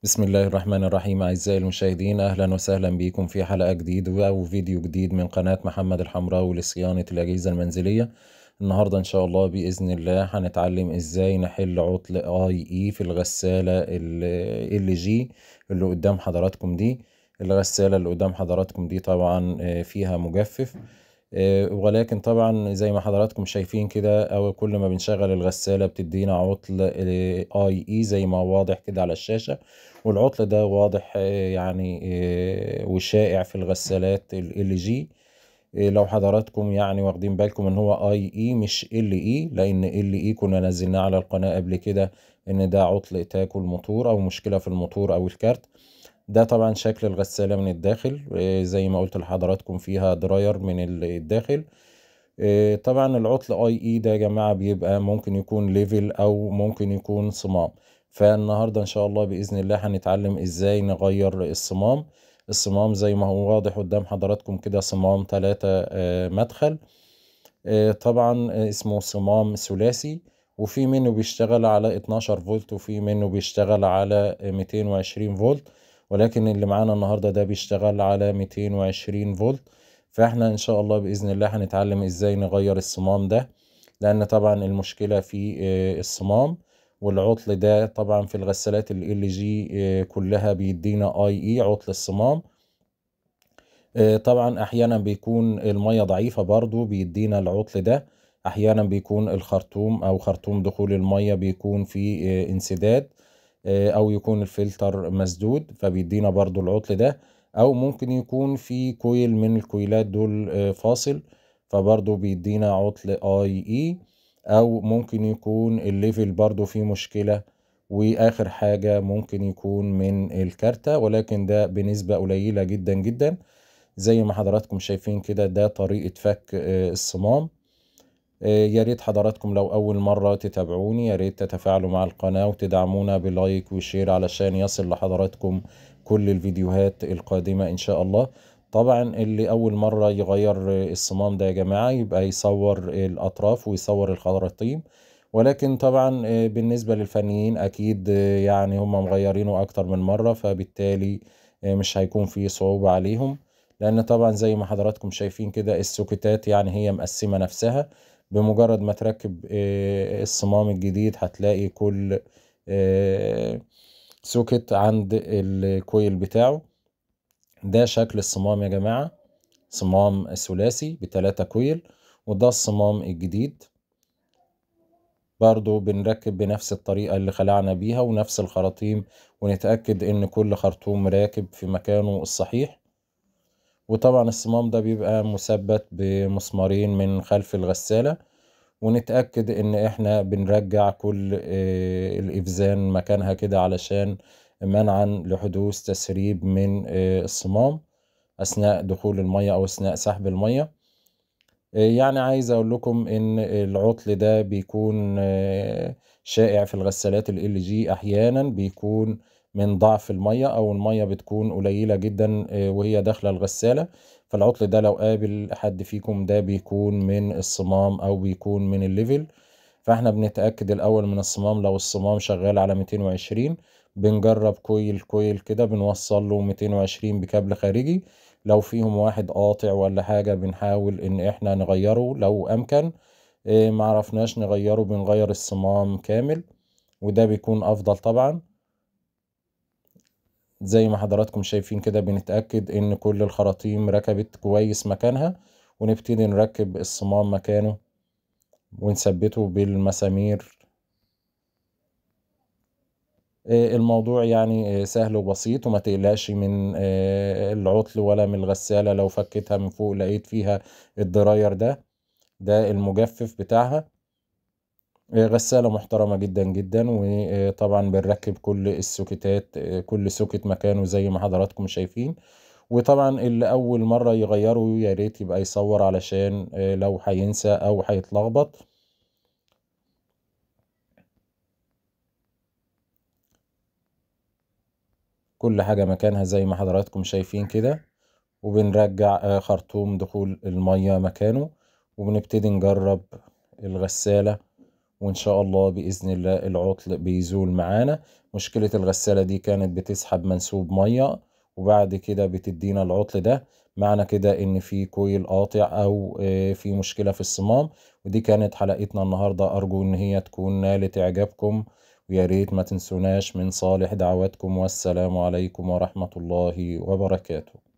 بسم الله الرحمن الرحيم. أعزائي المشاهدين، أهلا وسهلا بكم في حلقة جديدة أو فيديو جديد من قناة محمد الحمراوي لصيانة الأجهزة المنزلية. النهاردة إن شاء الله بإذن الله هنتعلم إزاي نحل عطل IE في الغسالة LG اللي قدام حضراتكم دي. الغسالة اللي قدام حضراتكم دي طبعا فيها مجفف، ولكن طبعا زي ما حضراتكم شايفين كده، او كل ما بنشغل الغسالة بتدينا عطل IE زي ما واضح كده على الشاشة. والعطل ده واضح يعني وشائع في الغسالات LG. لو حضراتكم يعني واخدين بالكم ان هو IE مش LE، لان LE كنا نزلناه على القناة قبل كده ان ده عطل تاكل موتور او مشكلة في الموتور او الكارت. ده طبعا شكل الغسالة من الداخل، زي ما قلت لحضراتكم فيها dryer من الداخل. طبعا العطل IE ده يا جماعة بيبقى ممكن يكون level او ممكن يكون صمام. فالنهاردة ان شاء الله بإذن الله هنتعلم ازاي نغير الصمام. الصمام زي ما هو واضح قدام حضراتكم كده صمام 3 مدخل، طبعا اسمه صمام ثلاثي، وفي منه بيشتغل على 12 فولت وفي منه بيشتغل على 220 فولت، ولكن اللي معانا النهاردة ده بيشتغل على 220 فولت. فاحنا ان شاء الله بإذن الله هنتعلم ازاي نغير الصمام ده، لان طبعا المشكلة في الصمام. والعطل ده طبعا في الغسالات LG كلها بيدينا IE عطل الصمام. طبعا احيانا بيكون المية ضعيفة برضو بيدينا العطل ده، احيانا بيكون الخرطوم او خرطوم دخول المية بيكون في انسداد، او يكون الفلتر مسدود فبيدينا برضو العطل ده، او ممكن يكون في coil من الكويلات دول فاصل فبرضو بيدينا عطل IE، او ممكن يكون ال level برضو فيه مشكلة، واخر حاجة ممكن يكون من الكارتة، ولكن ده بنسبة قليلة جدا جدا. زي ما حضراتكم شايفين كده ده طريقة فك الصمام. يا ريت حضراتكم لو أول مرة تتابعوني يا ريت تتفاعلوا مع القناة وتدعمونا ب like و share علشان يصل لحضراتكم كل الفيديوهات القادمة إن شاء الله. طبعا اللي أول مرة يغير الصمام ده يا جماعة يبقى يصور الأطراف ويصور الخراطيم، ولكن طبعا بالنسبة للفنيين أكيد يعني هم مغيرينه أكتر من مرة، فبالتالي مش هيكون في صعوبة عليهم، لأن طبعا زي ما حضراتكم شايفين كده السوكتات يعني هي مقسمة نفسها. بمجرد ما تركب الصمام الجديد هتلاقي كل socket عند ال coil بتاعه. ده شكل الصمام يا جماعة، صمام ثلاثي ب3 coil، وده الصمام الجديد برضو بنركب بنفس الطريقة اللي خلعنا بيها ونفس الخراطيم، ونتأكد ان كل خرطوم راكب في مكانه الصحيح. وطبعا الصمام ده بيبقى مثبت بمسمارين من خلف الغسالة، ونتأكد ان احنا بنرجع كل الافزان مكانها كده علشان منعا لحدوث تسريب من الصمام اثناء دخول المية او اثناء سحب المية. يعني عايز اقول لكم ان العطل ده بيكون شائع في الغسالات LG، احيانا بيكون من ضعف المية او المية بتكون قليلة جدا وهي داخلة الغسالة، فالعطل ده لو قابل حد فيكم ده بيكون من الصمام او بيكون من ال level. فاحنا بنتأكد الاول من الصمام، لو الصمام شغال على 220 بنجرب coil coil كده بنوصل له 220 بكابل خارجي، لو فيهم واحد قاطع ولا حاجة بنحاول ان احنا نغيره لو امكن، معرفناش نغيره بنغير الصمام كامل، وده بيكون افضل طبعا. زي ما حضراتكم شايفين كده بنتأكد ان كل الخراطيم ركبت كويس مكانها، ونبتدي نركب الصمام مكانه ونثبته بالمسامير. الموضوع يعني سهل وبسيط، وما تقلقش من العطل ولا من الغسالة. لو فكتها من فوق لقيت فيها الدراير ده المجفف بتاعها. غسالة محترمة جدا جدا، وطبعا بنركب كل السوكتات، كل socket مكانه زي ما حضراتكم شايفين. وطبعا اللي اول مرة يغيره يا ريت يبقى يصور علشان لو هينسى او هيتلخبط. كل حاجة مكانها زي ما حضراتكم شايفين كده، وبنرجع خرطوم دخول المية مكانه، وبنبتدي نجرب الغسالة وإن شاء الله بإذن الله العطل بيزول معانا. مشكلة الغسالة دي كانت بتسحب منسوب مية وبعد كده بتدينا العطل ده، معنى كده إن في coil قاطع أو في مشكلة في الصمام. ودي كانت حلقتنا النهاردة، أرجو إن هي تكون نالت إعجابكم، ويا ريت ما تنسوناش من صالح دعواتكم، والسلام عليكم ورحمة الله وبركاته.